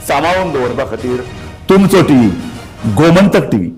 सांबाळून दवरपा खातीर तुमचो टीव्ही गोमंतक टीव्ही.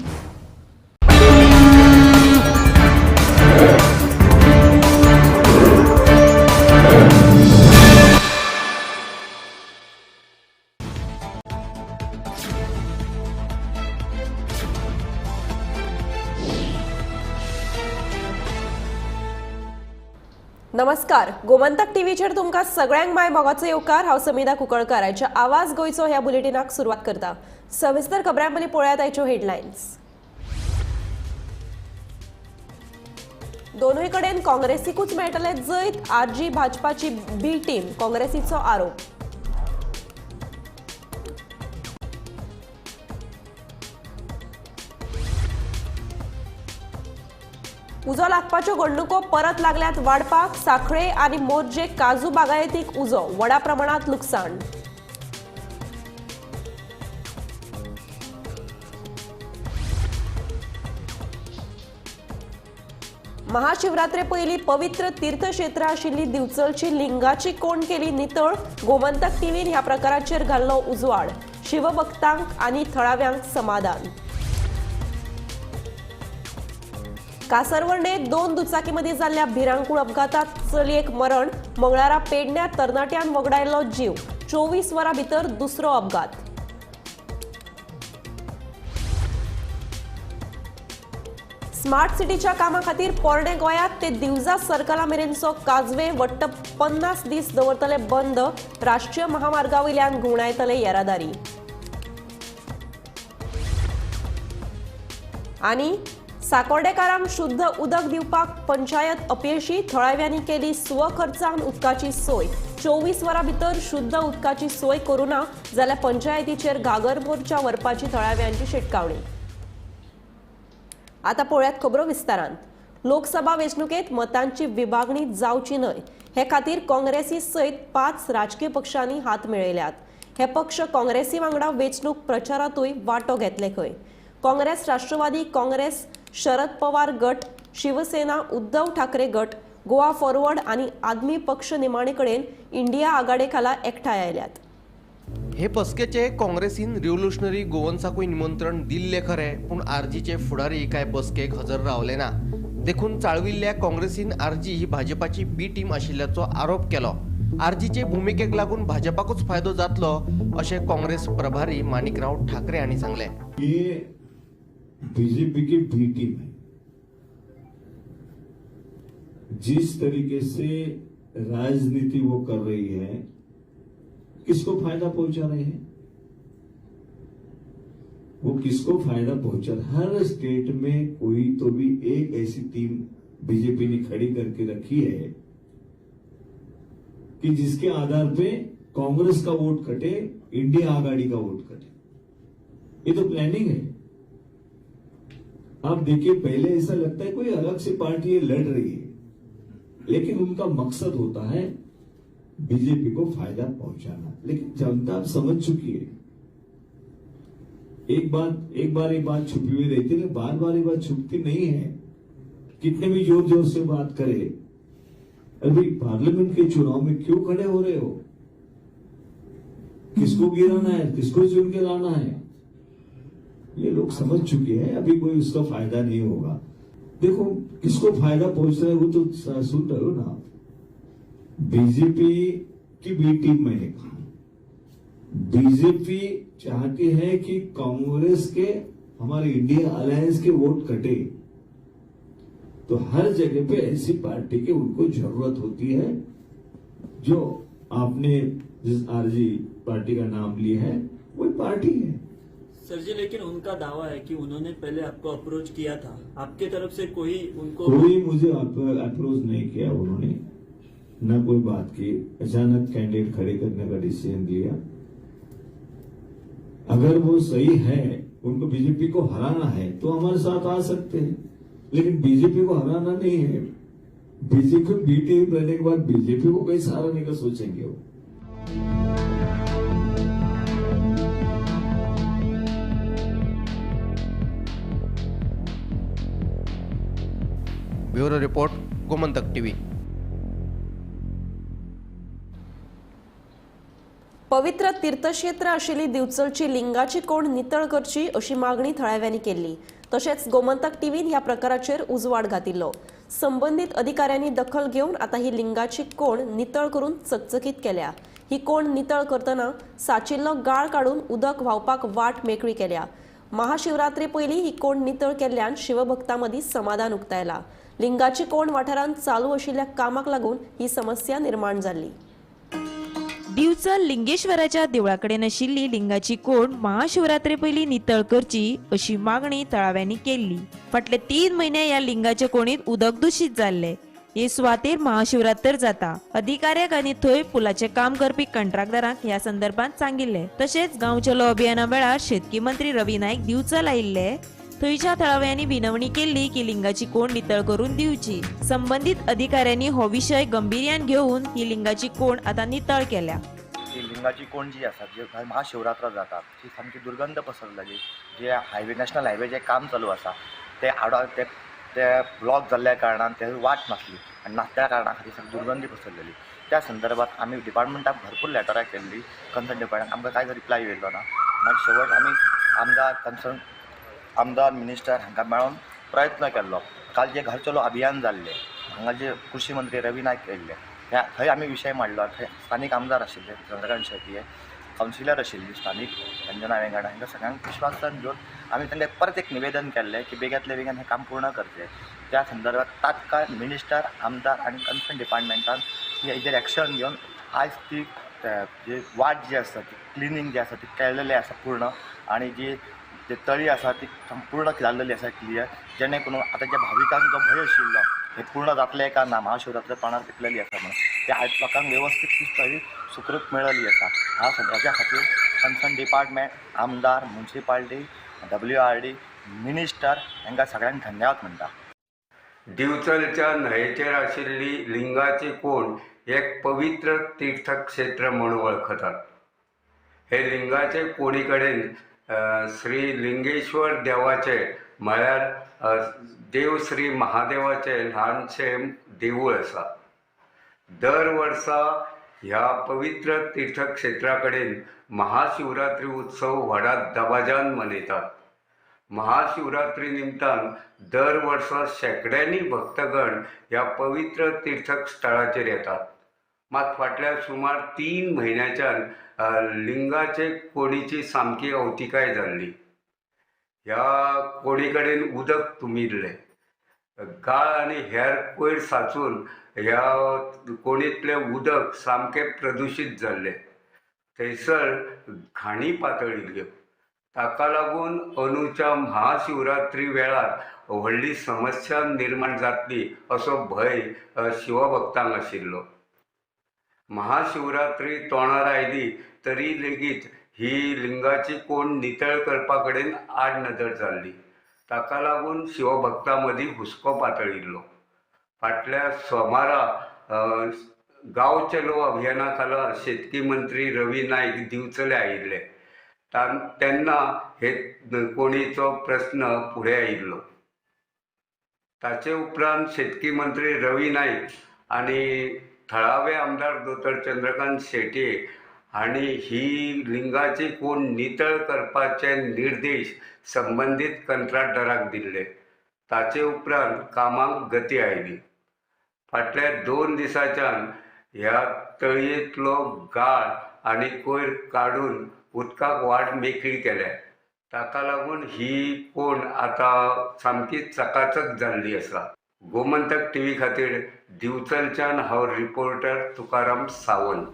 नमस्कार, गोमंतक टीव्हीचेर तुमकां सगळ्यांक माय मोगाचो येवकार. हांव समिधा कुंकळकार. आयच्या आवाज गोंयचो ह्या बुलेटिनाक सुरवात करता. सविस्तर खबरां पयलीं पळयात आयच्यो हेडलायन्स. दोनूय कडेन काँग्रेसीकूच मेळटलें जैत. आरजी भाजपाची बी टीम, काँग्रेसीचो आरोप. उजो लागपाच्यो घडणुको परत लागल्यात वाडपाक. सांखळे आनी मोरजे काजू बागायतीक उजो, व्हडा प्रमाणात लुकसाण. महाशिवरात्रे पयलीं पवित्र तीर्थक्षेत्रां आशिल्ली दिवचलची लिंगाची कोण केली नितळ. गोमंतक टीव्हीन ह्या प्रकाराचेर घाल्लो उजवाड. शिवभक्तांक आनी थळाव्यांक समाधान. कासरवर्णे 2 दुचाकीमध्ये जाल्ल्या भिरांकूळ अपघातात चलयेक मरण. मंगळारा पेडण्या तरणाट्यान वगडायल्लो जीव. 24 वरां भितर दुसरो अपघात. स्मार्ट सिटीच्या कामा खातीर पोरणे गोंयांत ते दिवजा सर्कला मेरेनचो काजवे वट्ट 50 दीस दवरतले बंद. राष्ट्रीय महामार्गा वयल्यान घुंवडायतले येरादारी. आनी साकोर्डेकारांक शुद्ध उदक दिवपाक पंचायत अपयशी. थळाव्यांनी केली स्वखर्चान उदकाची सोय. 24 वरां भितर शुद्ध उदकाची सोय करूना जाल्यार पंचायतीचेर घागर मोर्चा व्हरपाची थळाव्यांची शिटकावणी. आतां पळयात खबरो विस्तारान. लोकसभा वेंचणुकेंत मतांची विभागणी जावची न्हय हे खातीर काँग्रेसी सयत 5 राजकीय पक्षांनी हात मेळयल्यात. हे पक्ष काँग्रेसी वांगडा वेंचणूक प्रचारांतूय वांटो घेतले खंय. काँग्रेस, राष्ट्रवादी काँग्रेस, शरद पवार गट, शिवसेना, उद्धव ठाकरे गट, गोवा फॉरवर्ड आनी आदमी पक्ष निमाणे कडेन इंडिया आघाडे खाला एकठांय आयल्यात. हे बसकेचे काँग्रेसीन रिव्होल्युशनरी गोवन्साकूय निमंत्रण दिल्लें खरें, पूण आरजीचे फुडारी कांय बसकेक हजर रावले ना. देखून चाळविल्ल्या काँग्रेसीन आरजी ही भाजपाची बी टीम आशिल्ल्याचो आरोप केलो. आरजीचे भुमिकेक लागून भाजपाकूच फायदो जातलो अशें काँग्रेस प्रभारी माणिकराव ठाकरे हांणी सांगलें. ये बीजेपी की बी टीम है. जिस तरीके से राजनीति वो कर रही है, किसको फायदा पहुंचा रहे हैं? वो किसको फायदा पहुंचा? हर स्टेट में कोई तो भी एक ऐसी टीम बीजेपी ने खड़ी करके रखी है कि जिसके आधार पे कांग्रेस का वोट कटे, इंडिया आघाड़ी का वोट कटे. ये तो प्लानिंग है. आप देखिए, पहले ऐसा लगता है कोई अलग से पार्टी ये लड़ रही है, लेकिन उनका मकसद होता है बीजेपी को फायदा पहुंचाना. लेकिन जनता अब समझ चुकी है. एक बार एक बात छुपी हुई रहती है, बार बार ये बात छुपती नहीं है. कितने भी जोर जोर से बात करे, अभी पार्लियामेंट के चुनाव में क्यों खड़े हो रहे हो? किसको गिराना है, किसको चुन के लाना है? ये लोग समझ चुके हैं. अभी कोई उसका फायदा नहीं होगा. देखो किसको फायदा पहुंच रहा है वो तो सुन रहे हो ना आप. बीजेपी की बी टीम में एक बीजेपी चाहती है कि कांग्रेस के, हमारे इंडिया अलायंस के वोट कटे, तो हर जगह पे ऐसी पार्टी की उनको जरूरत होती है. जो आपने जिस आरजी पार्टी का नाम लिया है वही पार्टी है सर जी. लेकिन उनका दावा है कि उन्होंने पहले आपको अप्रोच किया था. आपके तरफ से कोई उनको कोई मुझे अप्रोच नहीं किया उन्होंने, ना कोई बात की. अचानक कैंडिडेट खड़े करने का डिसीजन लिया. अगर वो सही है, उनको बीजेपी को हराना है तो हमारे साथ आ सकते हैं, लेकिन बीजेपी को हराना नहीं है. बीजेपी बी टीम रहने के बाद बीजेपी को कैसे हराने का सोचेंगे वो? Bureau report, Gomantak TV. पवित्र तीर्थक्षेत्र आशिल्ली दिवचलची लिंगाची कोण नितळ करची अशी मागणी थळाव्यांनी केल्ली. तशेंच गोमंतक टीव्हीन ह्या प्रकाराचेर उजवाड घातिल्लो. संबंदीत अधिकाऱ्यांनी दखल घेवन आतां ही लिंगाची कोण नितळ करून चकचकीत केल्या. ही कोण नितळ करतना साचिल्लो गाळ काडून उदक व्हांवपाक वाट मेकळी केल्या. महाशिवरात्री पयलीं ही कोण नितळ केल्ल्यान शिवभक्तां मदीं समाधान उक्तायला. लिंगाची कोण वाठारांत चालू आशिल्ल्या कामाक लागून ही समस्या निर्माण जाल्ली. दिवचल लिंगेश्वराच्या देवळा कडेन आशिल्ली लिंगाची कोण महाशिवरात्रे पयलीं नितळ करची अशी मागणी थळाव्यांनी केल्ली. फाटले 3 म्हयने ह्या लिंगाच्या कोणीत उदक दुशीत जाल्ले. हे सुवातेर महाशिवरात्र जाता. अधिकाऱ्याक आनी थंय पुलाचें काम करपी कंत्राटदारांक ह्या संदर्भात सांगिल्लें. तशेंच गांव चलो अभियाना वेळार शेतकी मंत्री रवी नायक दिवचल आयिल्ले. थंयच्या थळाव्यांनी विनवणी केल्ली की लिंगाची कोण नितळ करून दिवची. संबंदीत अधिकाऱ्यांनी हो विशय गंभीर्यान घेवन ही लिंगाची कोण आतां नितळ केल्या. ही लिंगाची कोण जी आसा, जी महाशिवरात्र जाता, ती सामकी दुर्गंध पसरलेली. जे हायवे, नॅशनल हायवे जे काम चालू आसा ते आडा ते ब्लॉक जाल्ल्या कारणान ते वाट नासली आनी नासल्या कारणा खातीर सामकी दुर्गंधी पसरलेली. त्या संदर्भात आमी डिपार्टमेंटाक भरपूर लेटरां केल्ली. कन्सर्न डिपार्टमेंट आमकां कांयच रिप्लाय येयलो ना. मागीर शेवट आमी आमदार कन्सर्न आमदार मिनिस्टर हांकां मेळोन प्रयत्न केल्लो. काल जे घर चलो अभियान जाल्लें हांगा जे कृषी मंत्री रवी नायक येयल्ले ह्या थंय आमी विशय मांडलो. थंय स्थानीक आमदार आशिल्ले चंद्रकांत शेटये, कावन्सिलर आशिल्ली स्थानीक रंजना वेंगाडा, हांकां सगळ्यांक विश्वासान घेवन आमी तांकां परत एक निवेदन केल्लें की बेग्यांतले बेगीन हें काम पूर्ण करचें. त्या संदर्भात तात्काळ मिनिस्टर, आमदार आनी कन्सर्न डिपार्टमेंटान हेजेर एक्शन घेवन आयज ती जी वाट जी आसा ती क्लिनींग जी आसा ती केलेली आसा पूर्ण आनी जी तळी आसा ती संपूर्ण जाल्लेली आसा क्लियर, जेणे करून आतां ज्या भाविकांक जो भंय आशिल्लो हे पूर्ण जातलें काय ना, महाशिवरात्र तोंडार पिकलेली आसा म्हणून ते आयज लोकांक वेवस्थीत ती तळी सुखरूप मेळ्ळी आसा. ह्या हेज्या खातीर कन्सर्न डिपार्टमेंट, आमदार, म्युनिसिपालिटी, WRD, minister हांकां सगळ्यांक धन्यवाद म्हणटा. दिवचलच्या न्हंयेचेर आशिल्ली लिंगाची कोण एक पवित्र तीर्थक्षेत्र म्हणून वळखतात. हे लिंगाचे कोणी कडेन श्री लिंगेश्वर देवाचे म्हळ्यार देव श्री महादेवाचे ल्हानशें देवूळ आसा. दर वर्सा ह्या पवित्र तीर्थक्षेत्रा कडेन महाशिवरात्री उत्सव व्हडा दबाज्यान मनयतात. महाशिवरात्री निमतान दर वर्सा शेंकड्यांनी भक्तगण ह्या पवित्र तीर्थस्थळाचेर येतात. मात फाटल्या सुमार 3 म्हयन्याच्यान लिंगाचे कोणीची सामकी अवतिकाय जाल्ली. ह्या कोणी कडेन उदक तुमिल्लें, गाळ आनी हेर कोयर साचून ह्या कोणींतलें उदक सामकें प्रदुशीत जाल्लें. थंयसर घाणी पातळिल्ल्यो. ताका लागून अंदूच्या महाशिवरात्री वेळार व्हडली समस्या निर्माण जातली असो भंय शिवभक्तांक आशिल्लो. महाशिवरात्री तोंडार आयली तरी लेगीत ही लिंगाची कोण नितळ करपा कडेन आडनदर जाल्ली. ताका लागून शिवभक्तां मदीं हुस्को पातळिल्लो. फाटल्या सोमारा गांव चलो अभियाना खाला शेतकी मंत्री रवी नायक दिवचले आयिल्ले तेन्ना हे कोणीचो प्रस्न फुडें आयिल्लो. ताचे उपरांत शेतकी मंत्री रवी नायक आनी थळावे आमदार दोतोर चंद्रकांत शेटये हांणी ही लिंगाची कोण नितळ करपाचे निर्देश संबंदीत कंत्राटदाराक दिल्ले. ताचे उपरांत कामाक गती आयली. फाटल्या 2 दिसांच्यान ह्या तळयेंतलो गाळ आनी कोयर काडून उदकाक वाट मेकळी केल्या. ताका लागून ही कोण आतां सामकी चकाचक जाल्ली आसा. गोमंतक टीव्ही खातीर दिवचलच्यान हांव रिपोर्टर तुकाराम सावंत.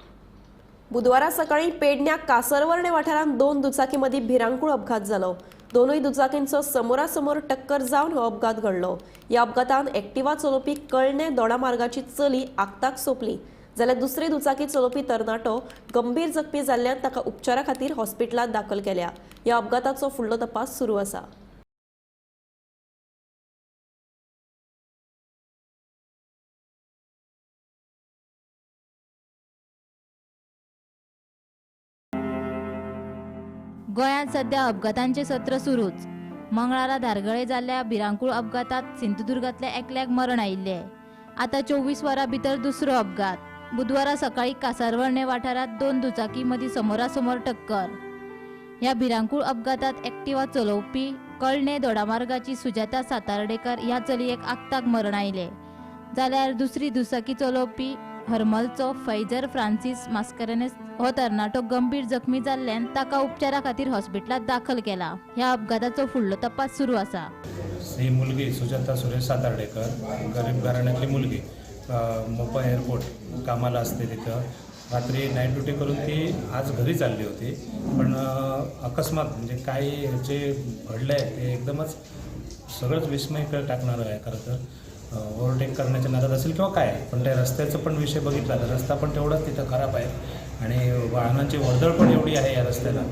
बुधवारा सकाळी पेडण्या कासरवर्णे वाठारांत 2 दुचाकी मदीं भिरांकूळ अपघात जालो. दोनूय दुचाकींचो समोरासमोर टक्कर जावन हो अपघात घडलो. ह्या अपघातान एक्टिवा चलोवपी कळणे दोडामार्गाची चली आक्ताक सोंपली, जाल्यार दुसरी दुचाकी चलोवपी तरणाटो गंभीर जखमी जाल्ल्यान ताका उपचारा खातीर हॉस्पिटलांत दाखल केल्या. ह्या अपघाताचो फुडलो तपास सुरू आसा. गोंयांत सध्या अपघातांचे सत्र सुरूच. मंगळारा धारगळे जाल्ल्या भिरांकूळ अपघातात सिंधुदुर्गांतल्या एकल्याक मरण आयिल्लें. आतां 24 वरां भितर दुसरो अपघात. बुधवारा सकाळी कासारवर्णे वाठारांत दोन दुचाकी मदीं समोरासमोर टक्कर. ह्या भिरांकूळ अपघातात एक्टिवा चलोवपी कळणे दोडामार्गाची सुजाता सातार्डेकर ह्या चलयेक आक्ताक मरण आयलें, जाल्यार दुसरी दुचाकी चलोवपी हरमलचो फैजर फ्रांसीस मास्करेनेस हो तरणाटो गंभीर जखमी जाल्ल्यान ताका उपचारा खातीर हॉस्पिटलांत दाखल केला. ह्या अपघाताचो फुडलो तपास सुरू आसा. ही मुलगी सुजाता सुरेश सातार्डेकर, गरीब घराण्यातली मुलगी, मोपा एअरपोर्ट कामाला असते. तिथं रात्री नाईट ड्युटी करून ती आज घरी चालली होती, पण अकस्मात म्हणजे काही जे घडलं आहे ते एकदमच सगळंच विस्मय टाकणारं आहे. खरं तर ओव्हरटेक करण्याच्या नादात असेल किंवा काय, पण त्या रस्त्याचं पण विषय बघितला तर रस्ता पण तेवढाच तिथं खराब आहे आणि वाहनांची वर्दळ पण एवढी आहे या रस्त्याला,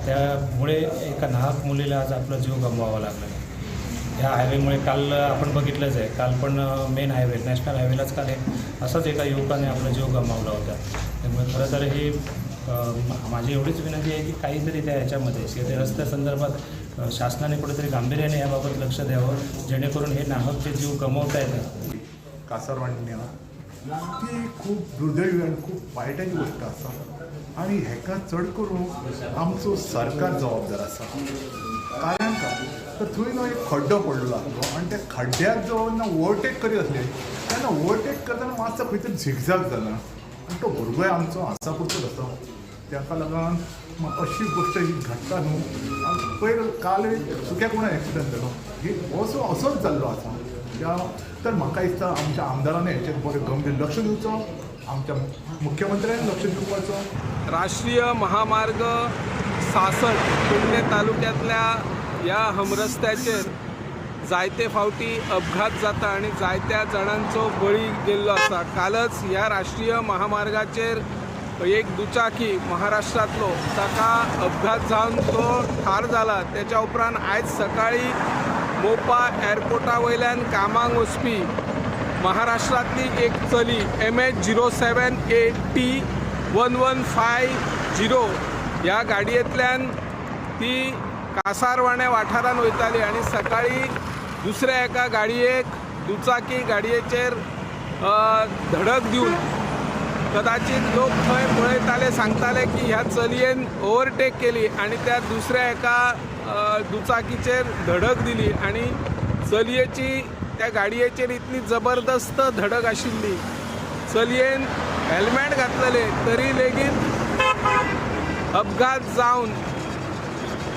त्यामुळे एका नाहक मुलीला आज आपला जीव गमवावा लागला. ह्या हायवेमुळे काल आपण बघितलंच आहे, काल पण मेन हायवे नॅशनल हायवेलाच काल एक असंच एका युवकाने आपला जीव गमावला होता. त्यामुळे खरं तर ही माझी एवढीच विनंती आहे की काहीतरी त्या ह्याच्यामध्ये किंवा ते रस्त्यासंदर्भात शासनाने कुठेतरी गांभीर्याने याबाबत लक्ष द्यावं, जेणेकरून हे नाहक जे जीव गमावता येतात. कासारवाण्या ती खूब दुर्दैवी आनी खूब वायटाची गोश्ट आसा आनी हेका चड करून आमचो सरकार जबाबदार आसा. कारण काय तर थंय न्हू एक खड्डो पडलेलो आसलो आनी त्या खड्ड्याक जो ना ओवरटेक करीत आसले तेन्ना ओवरटेक करतना मातसो खंय तरी झिगझाग जाला आनी तो भुरगोय आमचो हांसापुरतोच आसा. ताका लागून अशी गोश्ट ही घडटा न्हू. पयर काल सुक्या कोणा एक्सिडंट जालो, ही असो असोच जाल्लो आसा. त्या तर म्हाका दिसता आमच्या आमदारांनी हेचेर बरें गंभीर लक्ष दिवचो, आमच्या मुख्यमंत्र्यांनी लक्ष दिवपाचो. राष्ट्रीय महामार्ग 66 पेडणे तालुक्यांतल्या ह्या हमरस्त्याचेर जायते फावटी अपघात जाता आनी जायत्या जाणांचो बळी गेल्लो आसा. कालच ह्या राष्ट्रीय महामार्गाचेर एक दुचाकी महाराष्ट्रांतलो ताका अपघात जावन तो ठार जाला. तेच्या उपरांत आयज सकाळी मोपा एअरपोर्टा वयल्यान कामाक वचपी महाराष्ट्रांतली एक चली MH 07 AT 1150 ह्या गाडयेंतल्यान ती कासारवाणे वाठारान वयताली आनी सकाळी दुसऱ्या एका गाडयेक दुचाकी गाडयेचेर धडक दिवन कदाचित लोक थंय पळयताले, सांगताले की ह्या चलयेन ओवरटेक केली आनी त्या दुसऱ्या एका दुचाकीचेर धडक दिली आनी चलयेची त्या गाडयेचेर इतली जबरदस्त धडक आशिल्ली, चलयेन हेल्मेट घातलेले तरी लेगीत अपघात जावन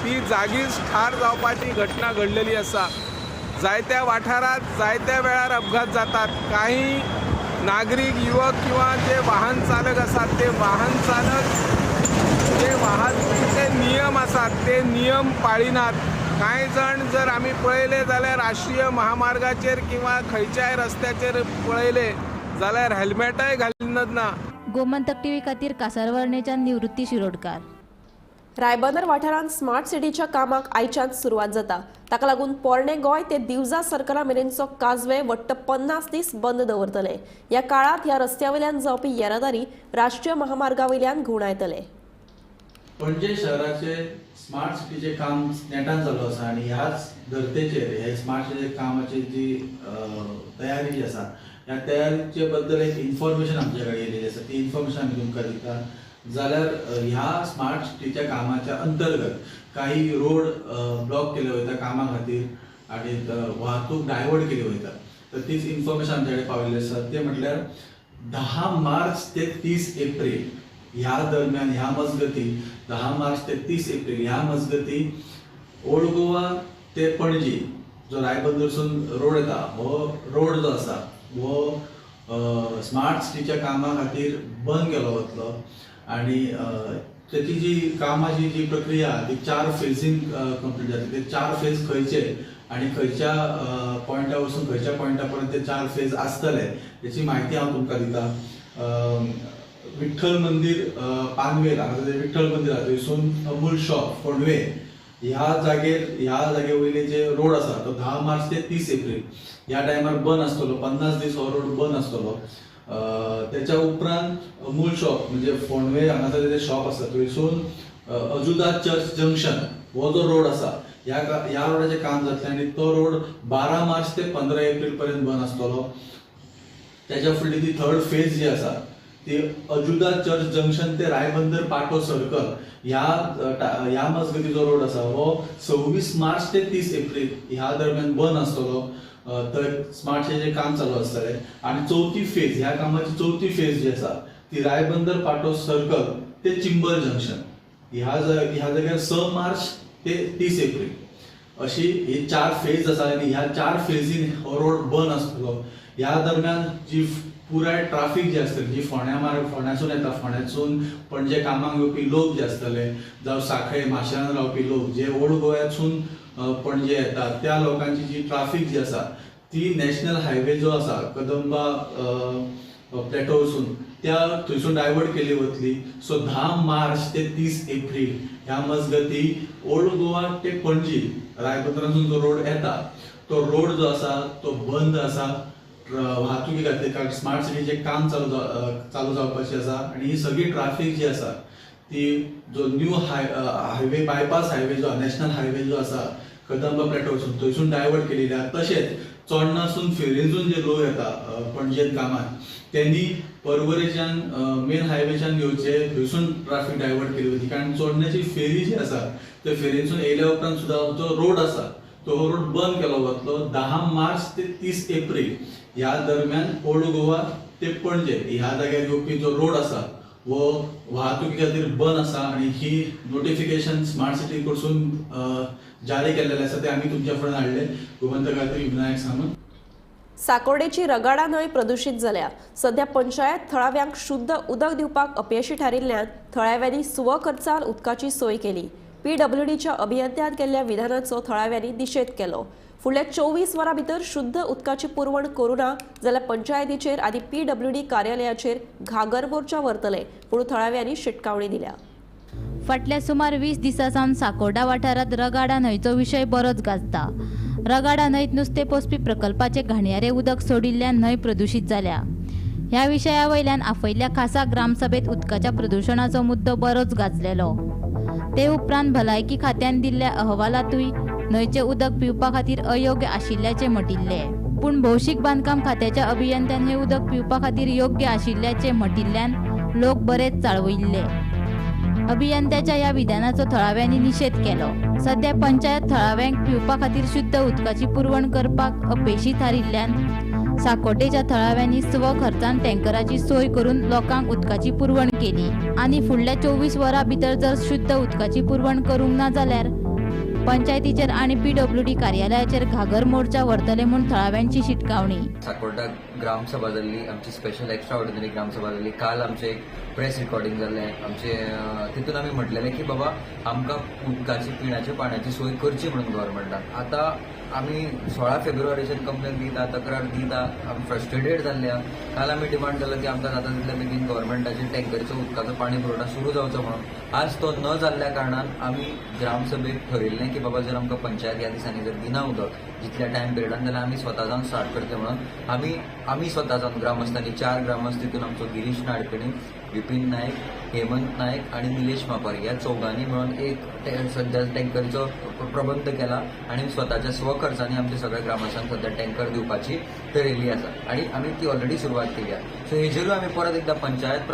ती जागीच ठार जावपाची घटना घडलेली आसा. जायत्या वाठारांत जायत्या वेळार अपघात जातात. काही नागरीक युवक किंवा जे वाहन चालक आसात ते वाहन चालक जे वाहतुकीचे नियम आसात ते नियम पाळिनात. कांय जाण जर आमी पळयले जाल्यार राष्ट्रीय महामार्गाचेर किंवा खंयच्याय रस्त्याचेर पळयले जाल्यार हेल्मेटय घालिनात ना. गोमंतक टीव्ही खातीर कासारवर्णेच्या निवृत्ती शिरोडकार. रायबंदर वाठारांत स्मार्ट सिटीच्या कामाक आयच्यान सुरवात जाता. ताका लागून पोरणे गोंय ते दिवजा सर्कला मेरेनचो काजवे वट्ट 50 दीस बंद दवरतले. ह्या काळांत ह्या रस्त्या वयल्यान जावपी येरादारी राष्ट्रीय महामार्गा वयल्यान घुंवडायतले. पणजे शहराचे स्मार्ट सिटीचे काम नेटान चालू आसा आनी ह्याच धर्तेचेर हे स्मार्ट सिटीच्या कामाची जी तयारी जी आसा ह्या तयारीचे बद्दल एक इन्फॉर्मेशन आमच्या कडेन येयलेली आसा, ती इन्फॉर्मेशन आमी तुमकां दिता. जाल्यार ह्या स्मार्ट सिटीच्या कामाच्या अंतर्गत काही रोड ब्लॉक केले वयता कामा खातीर आनी वाहतूक डायवर्ट केली वयता, तर तीच इन्फॉर्मेशन आमच्या कडेन पाविल्ली आसा. ते म्हटल्यार 10 मार्च ते 30 एप्रील ह्या दरम्यान, ह्या मजगती 10 मार्च ते 30 एप्रील ह्या मजगती ओल्ड गोवा ते पणजी जो रायबंदरसून रोड येता हो रोड जो आसा हो स्मार्ट सिटीच्या कामा खातीर बंद केलो वतलो आनी तेची जी कामाची जी प्रक्रिया ती 4 फेजीन कंप्लीट जातली. ते 4 फेज खंयचे आनी खंयच्या पॉयंटा वचून खंयच्या पॉयंटा पर्यंत ते 4 फेज आसतले हेची म्हायती हांव तुमकां दिता. विठ्ठल मंदीर पानवेल हांगासर विठ्ठल मंदीर आसा थंयसून अमूल शॉप फोंडवे ह्या जागेर ह्या जागे वयले जे रोड आसा तो 10 मार्च ते 30 एप्रील ह्या टायमार बंद आसतलो. 50 दीस हो रोड बंद आसतलो. त्याच्या उपरांत अमूल शॉप म्हणजे फोंडवे हांगासर जे शॉप आसा थंयसून अजुदा चर्च जंक्शन हो जो रोड आसा ह्या रोडाचें काम जातलें आनी तो रोड 12 मार्च ते 15 एप्रील पर्यंत बंद आसतलो. त्याच्या फुडली ती थर्ड फेज जी आसा ती अजुदा चर्च जंक्शन ते रायबंदर पाटो सर्कल ह्या मजगती जो रोड आसा हो 26 मार्च ते 30 एप्रिल ह्या दरम्यान बंद आसतलो. तर स्मार्ट सिटीचें काम चालू आसतलें. आनी चवथी फेज, ह्या कामाची चवथी फेज जी आसा ती रायबंदर पाटो सर्कल ते चिंबल जंक्शन ह्या जाग्यार 6 मार्च ते 30 एप्रिल अशी ही 4 फेज आसा आनी ह्या 4 फेजीन हो रोड बंद आसतलो. ह्या दरम्यान जी पुराय ट्राफीक जी आसतली, जी फोंड्यासून येता, फोंड्यासून पणजे कामाक येवपी लोक जे आसतले, जावं साखळे माशेलान रावपी लोक जे ओल्ड गोव्यासून पणजे येतात, त्या लोकांची जी ट्राफीक जी आसा ती नॅशनल हायवे जो आसा कदंबा प्लॅटोसून त्या थंयसून डायवर्ट केली वतली. सो 10 मार्च ते 30 एप्रिल ह्या मजगती ओल्ड गोवा ते पणजी रायबंदरासून जो रोड येता तो रोड जो आसा तो बंद आसा वाहतुकी खातीर, कारण स्मार्ट सिटीचें काम चालू जावपाचें आसा. आनी ही सगळी ट्राफीक जी आसा ती जो न्यू हायवे बायपास हायवे जो नॅशनल हायवे जो आसा कदंबा प्लॅटोसून थंयसून डायवर्ट केलेली आसा. तशेंच चोडणासून फेरीसून जे लोक येता पणजेन कामाक त्यांनी पर्वरेच्यान मेन हायवेच्यान येवचे, थंयसून ट्राफीक डायवर्ट केली वती, कारण चोडण्याची फेरी जी आसा त्या फेरीसून येयल्या उपरांत सुद्दां जो रोड आसा तो रोड बंद केलो वतलो. 10 मार्च ते 30 एप्रिल ह्या दरम्यान ओल्ड गोवा ते पणजे ह्या जाग्यार येवपी जो रोड आसा हो वाहतुकी खातीर बंद आसा. आनी ही नोटिफिकेशन स्मार्ट सिटी कडसून जारी केल्लेलें आसा तें आमी तुमच्या फुडें हाडलें. गोमंतक खातीर विनायक सामंत. साकोर्डेची रगाडा न्हंय प्रदूषित जाल्या. सध्या पंचायत थळाव्यांक शुद्ध उदक दिवपाक अपयशी थारिल्ल्यान थळाव्यांनी स्वखर्चान उदकाची सोय केली. पीडब्ल्यूडीच्या अभियंत्यान केल्ल्या विधानाचो थळाव्यांनी निशेध केलो. फुडल्या 24 वरां भितर शुद्ध उदकाची पुरवण करूं ना जाल्यार पंचायतीचेर आनी पीडब्ल्यूडी कार्यालयाचेर घागर मोर्चा व्हरतले म्हणून थळाव्यांनी शिटकावणी दिल्या. फाटल्या सुमार 20 दिसां सावन साकोर्डा वाठारांत रगाडा न्हंयचो विशय बरोच गाजता. रगाडा न्हंयत नुस्तें पोसपी प्रकल्पाचें घाणयारें उदक सोडिल्ल्यान न्हंय प्रदूशीत जाल्या. ह्या विशया वयल्यान आपयल्ल्या खासा ग्रामसभेत उदकाच्या प्रदुशणाचो मुद्दो बरोच गाजलेलो. ते उपरांत भलायकी खात्यान दिल्ल्या अहवालांतूय न्हंयचें उदक पिवपा खातीर अयोग्य आशिल्ल्याचें म्हटिल्लें. पूण भौशीक बांदकाम खात्याच्या अभियंत्यान हें उदक पिवपा खातीर योग्य आशिल्ल्याचें म्हटिल्ल्यान लोक बरेच चाळवयिल्ले. अभियंत्याच्या ह्या विधानाचो थळाव्यांनी निशेध केलो. सध्या पंचायत थळाव्यांक पिवपा खातीर शुद्ध उदकाची पुरवण करपाक अपेशी थारिल्ल्यान साकोटेच्या थळाव्यांनी स्वखर्चान टँकराची सोय करून लोकांक उदकाची पुरवण केली आनी फुडल्या 24 वरां भितर जर शुद्ध उदकाची पुरवण करूंक ना जाल्यार पंचायतीचेर आनी पीडब्ल्यूडी कार्यालयाचेर घागर मोर्चा व्हरतले म्हूण थळाव्यांची शिटकावणी. साकोर्डा ग्रामसभा जाल्ली, आमची स्पेशल एक्स्ट्रा ऑर्डिनरी ग्रामसभा जाल्ली. काल आमचें एक प्रेस रिकॉर्डिंग जाल्लें आमचें, तितून आमी म्हटलेलें की बाबा आमकां उदकाची पिण्याच्या पाण्याची सोय करची म्हणून गव्हर्मेंटान. आतां आमी 16 फेब्रुवारीच्यान कंप्लेन दिता, तक्रार दिता, आमी फ्रस्ट्रेटेड जाल्ले आहा. काल आमी डिमांड केलो की आमकां जाता तितल्या बेगीन गव्हर्मेंटाचे टँकरीचो उदकाचो पाणी पुरवठा सुरू जावचो म्हणून. आज तो न जाल्ल्या कारणान आमी ग्रामसभेक ठरयल्लें की बाबा जर आमकां पंचायत ह्या दिसांनी जर दिना उदक जितल्या टायम पिरियडान जाल्यार आमी स्वता जावन स्टार्ट करतले म्हणून आमी स्वता जावन ग्रामस्थांनी 4 ग्रामस्थ, तितून आमचो गिरीश नाडकणी, विपीन नायक, हेमंत नायक आनी निलेश मापारी ह्या चौगांनी मेळून एक सद्या टँकरीचो प्रबंध केला आनी स्वताच्या स्वखर्चांनी आमच्या सगळ्या ग्रामस्थांक सद्या टँकर दिवपाची थरयल्ली आसा आनी आमी ती ऑलरेडी सुरवात केली आसा. सो हेजेरूय आमी परत एकदां पंचायत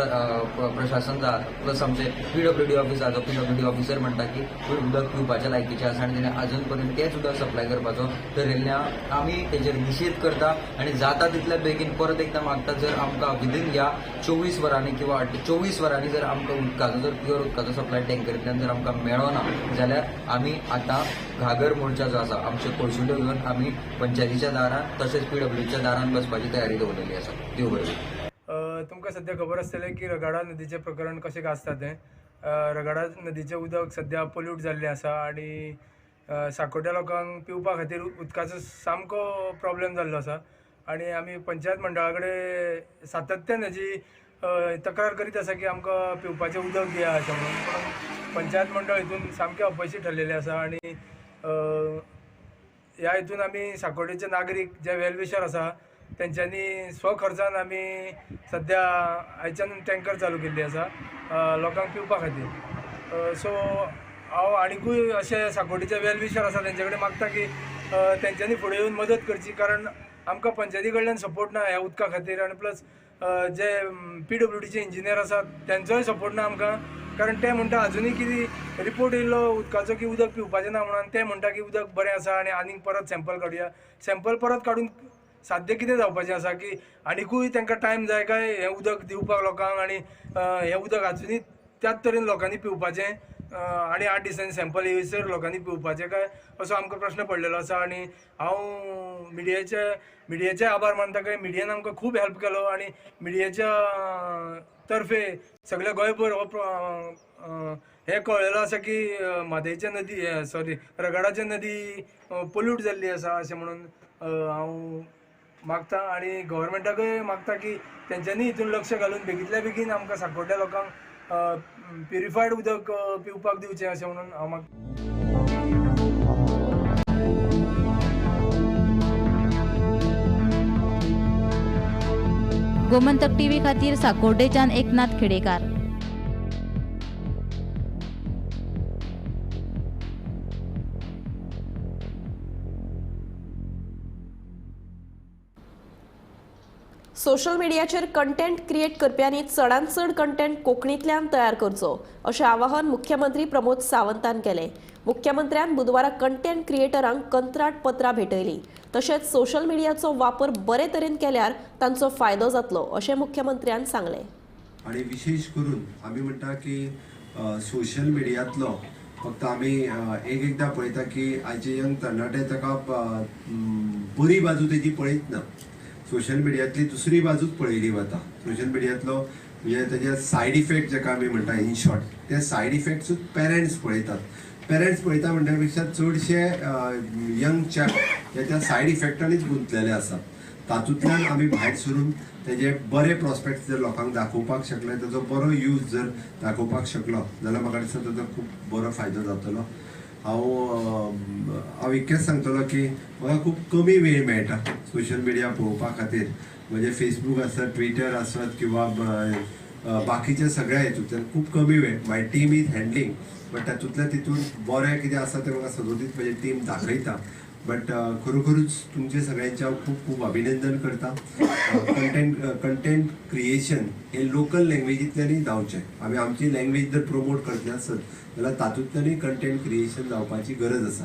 प्रशासन प्लस आमचे पीडब्ल्यूडी ऑफिस आसा, पीडब्ल्यूडी ऑफिसर म्हणटा की उदक पिवपाच्या लायकीचें आसा आनी तेणें अजून पर्यंत तेंच उदक सप्लाय करपाचो थरयल्लें आहा. आमी तेजेर निशेध करता आनी जाता तितल्या बेगीन परत एकदां मागता, जर आमकां विदीन ह्या 24 वरांनी किंवा 24 वरांनी जर आमकां उदकाचो जर प्युअर उदकाचो सप्लाय टँकरींतल्यान जर आमकां मेळ्ळो ना जाल्यार आमी आतां घागर मोर्चा जो आसा आमचे कोळसुल्यो घेवन आमी पंचायतीच्या दारान तशेंच पीडब्ल्यूच्या दारान बसपाची तयारी दवरलेली आसा. देव बरें. तुमकां सद्या खबर आसतलें की रगाडा नदीचें प्रकरण कशें गाजता तें. रगाडा नदीचें उदक सद्या पोल्यूट जाल्लें आसा आनी साकोड्या लोकांक पिवपा खातीर उदकाचो सामको प्रोब्लेम जाल्लो आसा आनी आमी पंचायत मंडळा कडेन सातत्यान हेजी तक्रार करीत आसा की आमकां पिवपाचें उदक दिया अशें म्हणून, पूण पंचायत मंडळ हितून सामकें अपयशी ठरलेलें आसा आनी ह्या हितून आमी साकोड्डेचे नागरीक जे वेलविशर आसा तेंच्यांनी स्वखर्चान आमी सद्या आयच्यान टँकर चालू केल्ली आसा लोकांक पिवपा खातीर. सो हांव आनिकूय अशे साकोड्डेचे वेलविशर आसा तेंचे कडेन मागता की तेंच्यांनी फुडें येवन मदत करची, कारण आमकां पंचायती कडल्यान सपोर्ट ना ह्या उदका खातीर आनी प्लस जे PWDचे इंजिनियर आसात तेंचोय सपोर्ट ना आमकां, कारण ते म्हणटा अजुनूय कितें रिपोर्ट येयल्लो उदकाचो की उदक पिवपाचें ना म्हणून, ते म्हणटा की उदक बरें आसा आनी आनीक परत सॅम्पल काडुया. सॅम्पल परत काडून साध्य कितें जावपाचें आसा की आनिकूय तांकां टायम जाय काय हें उदक दिवपाक लोकांक, आनी हें उदक अजुनूय त्याच तरेन लोकांनी पिवपाचें आनी 8 दिसांनी सॅम्पल येयसर लोकांनी पिवपाचें काय असो आमकां प्रश्न पडलेलो आसा. आनी हांव मिडियाचे आभार मानता काय मिडियान आमकां खूब हेल्प केलो आनी मिडियाच्या तर्फे सगळ्या गोंयभर हो हें कळ्ळेलो आसा की म्हादयच्या नदी सॉरी रगाडाच्या नदी पोल्यूट जाल्ली आसा अशें म्हणून हांव मागता आनी गव्हर्मेंटाकय मागता की तेंच्यांनी हितून लक्ष घालून बेगींतल्या बेगीन आमकां साकोड्ड्या लोकांक प्युरिफायड उदक पिवपाक दिवचें अशें म्हणून हांव मागता. गोमंतक टीव्ही खातीर साकोर्डेच्यान एकनाथ खेडेकार. सोशल मिडियाचेर कंटेंट क्रिएट करप्यांनी चडांत चड कंटेंट कोंकणींतल्यान तयार करचो अशें आवाहन मुख्यमंत्री प्रमोद सावंतान केलें. मुख्यमंत्र्यान बुधवारा कंटेंट क्रिएटरांक कंत्राट पत्रां भेटयलीं. तशेंच सोशल मिडियाचो वापर बरे तरेन केल्यार तांचो फायदो जातलो अशें मुख्यमंत्र्यान सांगलें. आनी विशेष करून आमी म्हणटा की सोशल मिडियांतलो फक्त आमी एक एकदां पळयता की आयचे यंग तरणाटे ताका बरी बाजू तेजी पळयत ना, सोशल मिडियांतली दुसरी बाजूच पळयली वता. सोशल मिडियांतलो म्हणजे तेजे सायड इफेक्ट जाका आमी म्हणटा इन शॉर्ट, ते सायड इफेक्ट्सूच पेरंट्स पळयतात. पेरंट्स पळयता म्हणटा पेक्षा चडशे यंग चॅप हे त्या सायड इफेक्टांनीच गुंतलेले आसात. तातूंतल्यान आमी भायर सरून तेजे बरे प्रोस्पेक्ट्स जर लोकांक दाखोवपाक शकले, तेजो बरो यूज जर दाखोवपाक शकलो जाल्यार म्हाका दिसता तेजो खूब बरो फायदो जातलो. हांव इतकेंच सांगतलो की म्हाका खूब कमी वेळ मेळटा सोशल मिडिया पळोवपा खातीर, म्हणजे फेसबूक आसत, ट्विटर आसत किंवा बाकीचे सगळ्या हितूंतल्यान खूब कमी वेळ. My team is handling, but तातूंतल्यान तितून बरें कितें आसा तें म्हाका सदोदीत म्हजी टीम दाखयता. बट खरोखरूच तुमचे सगळ्यांचे हांव खूब खूब अभिनंदन करता. कंटेंट क्रिएशन हे लोकल लँग्वेजींतल्यानूय जावचें. आमी आमची लँग्वेज जर प्रमोट करतले आसत जाल्यार तातूंतल्यानूय कंटेंट क्रिएशन जावपाची गरज आसा.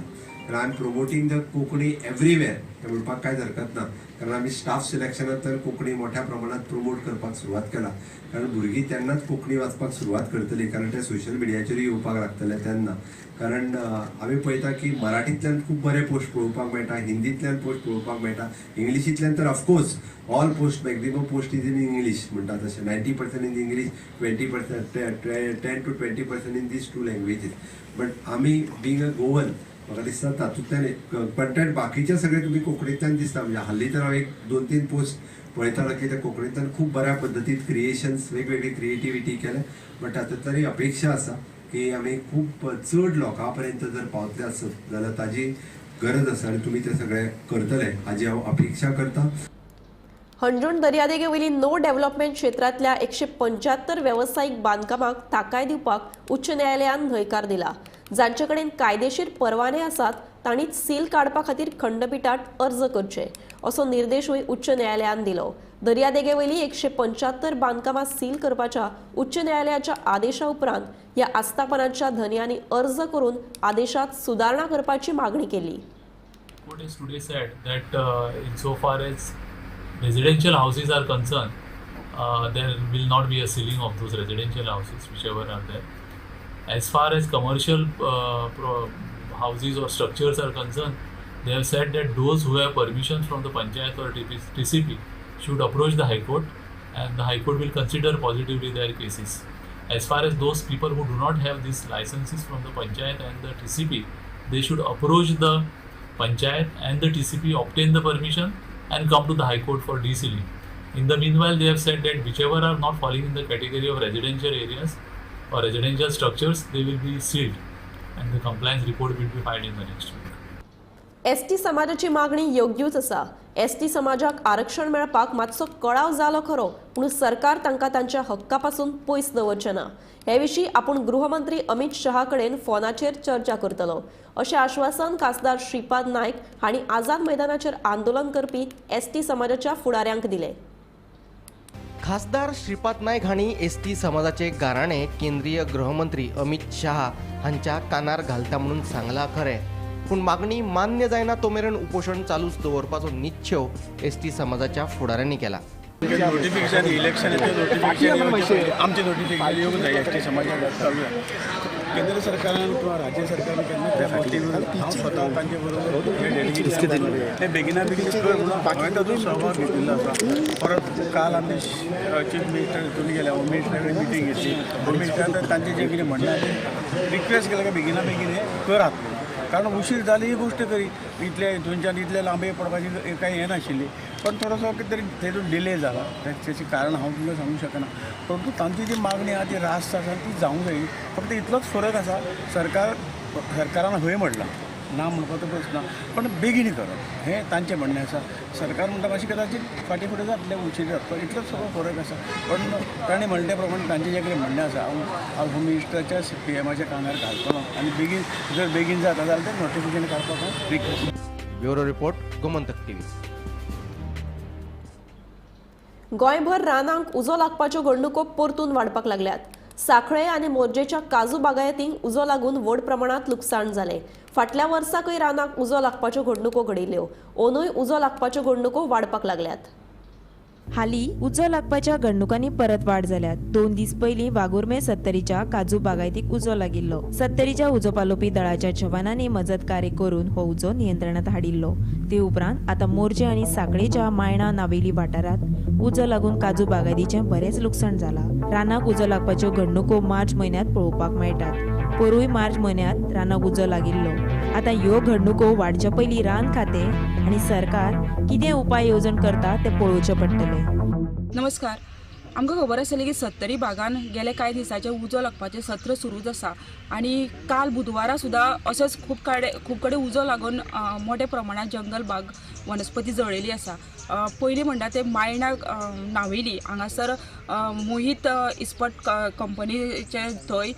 कारण I am promoting the Konkani everywhere हें म्हणपाक कांयच हरकत ना, कारण आमी स्टाफ सिलेक्शनांत तर कोंकणी मोठ्या प्रमाणांत प्रमोट करपाक सुरवात केला. कारण भुरगीं तेन्नाच कोंकणी वाचपाक सुरवात करतली, कारण ते सोशल मिडियाचेरूय येवपाक लागतले तेन्ना. कारण आमी पळयता की मराठींतल्यान खूब बरे पोस्ट पळोवपाक मेळटा, हिंदींतल्यान पोस्ट पळोवपाक मेळटा, इंग्लिशींतल्यान तर of course all post, maximum post is in English म्हणटा तशें 90% in English, 20%, 10 to 20% in these two languages. But आमी बींग अ गोवन म्हाका दिसता तातूंतल्यान कंटेंट बाकीचे सगळे तुमी कोंकणींतल्यान दिसता. म्हणजे हालीं तर हांव 1-2-3 पोस्ट पळयतालो की ते कोंकणींतल्यान खूब बऱ्या पद्दतीन क्रिएशन्स, वेगवेगळी क्रिएटिविटी केले. बट तातूंतल्यानूय अपेक्षा आसा की आमी खूब चड लोकां पर्यंत जर पावतले आसत जाल्यार ताजी गरज आसा आनी तुमी ते सगळे करतले हाजी हांव अपेक्षा करता. हणजूण दर्यादेगे वयली नो डेव्हलपमेंट क्षेत्रांतल्या 175 वेवसायीक बांदकामाक थाकाय दिवपाक उच्च न्यायालयान न्हयकार दिला. जांचे कडेन कायदेशीर परवाने आसात तांणीच सील काडपा खातीर खंडपिठात अर्ज करचे असो निर्देशूय उच्च न्यायालयान दिलो. दर्यादेगे वयली 175 बांदकामां सील करपाच्या उच्च न्यायालयाच्या आदेशा उपरांत ह्या आस्थापनांच्या धनयांनी अर्ज करून आदेशात सुदारणा करपाची मागणी केली. Court has today said that insofar as residential houses are concerned, there will not be a sealing of those residential houses, whichever are there. As far as commercial houses or structures are concerned, they have said that those who have permission from the panchayat or TCP should approach the High Court, and the High Court will consider positively their cases. As far as those people who do not have these licenses from the panchayat and the TCP, they should approach the panchayat and the TCP, obtain the permission and come to the High Court for desealing. In the meanwhile, they have said that whichever are not falling in the category of residential areas or residential structures, they will be sealed and the compliance report will be filed in the next week. ST समाजाची मागणी योग्यूच आसा. ST समाजाक आरक्षण मेळपाक मातसो कळाव जालो खरो, पूण सरकार तांकां तांच्या हक्का पासून पयस दवरचें ना. हे विशीं आपूण गृहमंत्री अमित शहा कडेन फोनाचेर चर्चा करतलो अशें आश्वासन खासदार श्रीपाद नायक हांणी आझाद मैदानाचेर आंदोलन करपी एसटी समाजाच्या फुडाऱ्यांक दिलें. खासदार श्रीपाद नायक हांणी एसटी समाजाचे गाराणे केंद्रीय गृहमंत्री अमित शहा हांच्या कानार घालता म्हणून सांगला खरें, पूण मागणी मान्य जायना तो मेरेन उपोशण चालूच दवरपाचो निश्चेव एसटी समाजाच्या फुडाऱ्यांनी केला। नोटिफिकेशन इलेक्शनाचें नोटिफिकेशन आमचें नोटिफिकेशन येवंक जाय एस टी समाजाक चालू आहे। केंद्र सरकारान किंवा राज्य सरकारान केन्ना त्या फाटीं हांव स्वता तांचे बरोबर ते बेगिना बेगीन कर म्हणून हांवें तातूंत सहभाग घेतिल्लो आसा। परत काल आमी चीफ मिनिस्टर हितून गेले, होम मिनिस्टरा कडेन मिटींग घेतली। होम मिनिस्टरान तांचें जें कितें म्हणणें आसा रिक्वेस्ट केलें काय बेगिना बेगीन हें करात, कारण उशीर जाली ही गोश्ट खरी, इतले हितूनच्यान इतले लांबे पडपाची कांय हें नाशिल्ली, पण थोडोसो कितें तरी तेतून डिले जाला, तेचें कारण हांव तुमकां सांगूंक शकना। परंतु तांची जी मागणी आसा ती रास्त आसा, ती जावंक जाय। फक्त इतलोच फरक आसा, सरकारान हय म्हणलां, ना म्हणपाचो प्रस्न ना, पण बेगीन करप हें तांचें म्हणणें आसा। सरकार म्हणटा मातशें कदाचीत फाटीं फुडें जातलें, उशीर जातलो, इतलोच सगळो फरक आसा। पण ताणें म्हणलें ते प्रमाणे तांचें जें कितें म्हणणें आसा हांव होम मिनिस्टराच्या पी एमाच्या कानार घालतलो आनी बेगीन जर बेगीन जाता जाल्यार तें नोटिफिकेशन काडपाक हांव request. Bureau report, Gomantak TV. गोंयभर रानांक उजो लागपाच्यो घडणुको परतून वाडपाक लागल्यात। सांखळे आनी मोरजेच्या काजू बागायतींक उजो लागून व्हड प्रमाणांत लुकसाण जालें। फाटल्या वर्साकय रानाक उजो लागपाच्यो घडणुको घडिल्ल्यो, ओनूय उजो लागपाच्यो घडणुको वाडपाक लागल्यात। हालीं उजो लागपाच्या घडणुकांनी परत वाड जाल्यात। 2 दीस पयलीं वाघुर्मे सत्तरीच्या काजू बागायतीक उजो लागिल्लो। सत्तरीच्या उजो पालोवपी दळाच्या जवानांनी मजत कार्य करून हो उजो नियंत्रणांत हाडिल्लो। ते उपरांत आतां मोरजे आनी सांखळेच्या मायणा नावेली वाठारांत उजो लागून काजू बागायतीचें बरेंच लुकसाण जालां। रानाक उजो लागपाच्यो घडणुको मार्च म्हयन्यांत पळोवपाक मेळटात। पोरूय मार्च म्हयन्यांत रानाक उजो लागिल्लो। आतां ह्यो घडणुको वाडच्या पयलीं रान खातें आनी सरकार कितें उपाय येवजण करता तें पळोवचें पडटलें। नमस्कार, आमकां खबर आसली की सत्तरी भागान गेले कांय दिसांचे उजो लागपाचें सत्र सुरूच आसा आनी काल बुधवारा सुद्दां असोच खूब कडेन उजो लागून मोठ्या प्रमाणात जंगल बाग वनस्पती जळिल्ली आसा। पयलीं म्हणटा ते मायणा नावेली हांगासर मोहीत इस्पट कंपनीचे थंय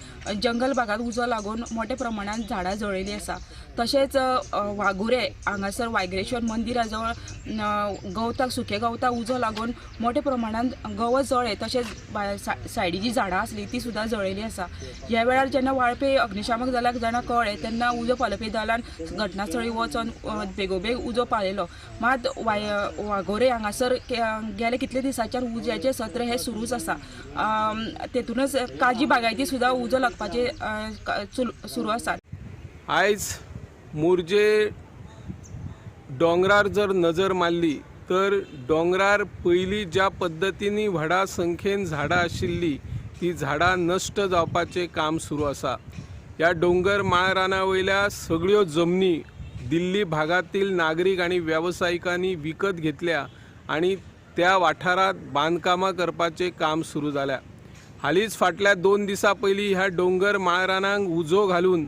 जंगल भागात उजो लागून मोठ्या प्रमाणात झाडां जळिल्ली आसा। तशेंच वाघुरे हांगासर वायग्रेश्वर मंदिरा जवळ गवताक सुके गवताक उजो लागून मोठ्या प्रमाणात गवत जळ्ळें, तशेंच सायडीची झाडां आसली ती सुद्दां जळिल्ली आसा। ह्या वेळार जेन्ना वाळपे अग्निशामक दलाक जेन्ना कळ्ळें तेन्ना उजो पालोवपी दलान घटनास्थळी वचोन बेगोबेग उजो पालयलो। मात वाघोरे हांगासर गेले कितले दिसांच्यान उज्याचें सत्र हें सुरूच आसा। तेतूनच काजी बागायती सुद्दां उजो लागपाचें सुरू आसा। आयज मोरजे डोंगरार जर नजर मारली तर डोंगरार पयलीं ज्या पद्दतींनी व्हडा संख्येन झाडां आशिल्लीं ती झाडां नश्ट जावपाचें काम सुरू आसा। ह्या डोंगर माळराना वयल्या सगळ्यो जमनी दिल्ली भागातील नागरीक आनी वेवसायिकांनी विकत घेतल्या आनी त्या वाठारांत बांदकामां करपाचें काम सुरू जाल्या। हालींच फाटल्या 2 दिसां पयलीं ह्या डोंगर माळरानांक उजो घालून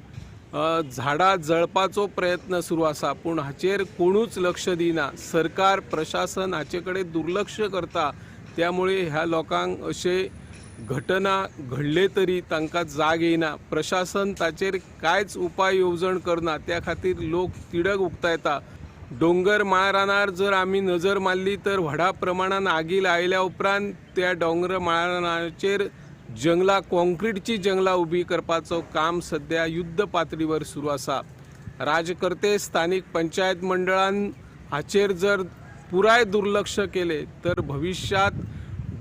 झाडां जळपाचो प्रयत्न सुरू आसा, पूण हाचेर कोणूच लक्ष दिना। सरकार प्रशासन हाचे कडेन दुर्लक्ष करता, त्यामुळे ह्या लोकांक अशे घटना घडले तरी तांकां जाग येयना। प्रशासन ताचेर कांयच उपाय येवजण करना, त्या खातीर लोक तिडक उक्तायता। डोंगर माळरानार जर आमी नजर मारली तर व्हडा प्रमाणान आगी लायल्या उपरांत त्या डोंगर माळरानाचेर जंगलां, कॉन्क्रीटची जंगलां उबी करपाचो काम सद्या युद्ध पातळीवर सुरू आसा। राजकर्ते स्थानीक पंचायत मंडळान हाचेर जर पुराय दुर्लक्ष केलें तर भविश्यांत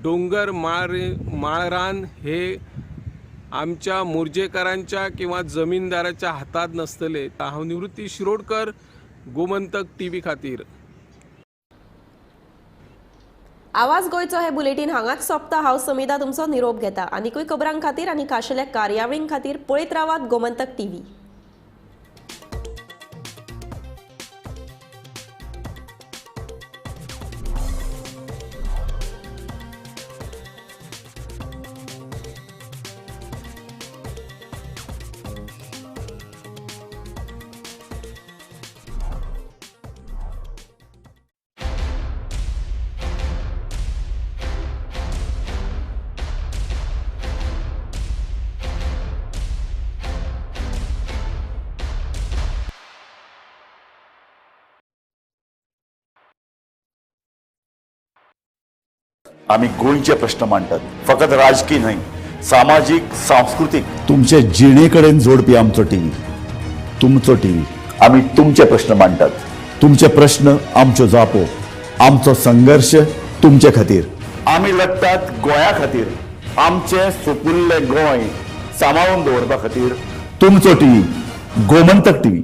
डोंगर माळरान हे आमच्या मोरजेकारांच्या किंवा जमीनदाराच्या हातात नसतले। हांव निवृत्ती शिरोडकर, गोमंतक टीव्ही खातीर। आवाज गोंयचो हे बुलेटीन हांगाच सोंपता। हांव समिता तुमचो निरोप घेता। आनीकूय खबरां खातीर आनी खाशेल्या कार्यावळीं खातीर पळयत रावात गोमंतक टीव्ही। आमी गोंयचे प्रश्न मांडटात, फकत राजकी न्हय, सामाजीक, सांस्कृतीक, तुमचे जिणे कडेन जोडपी आमचो टीव्ही, तुमचो टीव्ही. आमी तुमचे प्रश्न मांडटात, तुमचे प्रश्न आमच्यो जापो, आमचो संघर्श तुमचे खातीर. आमी लढटात गोंया खातीर, आमचें सुपुल्लें गोंय सांबाळून दवरपा खातीर. तुमचो टीव्ही, गोमंतक टीव्ही.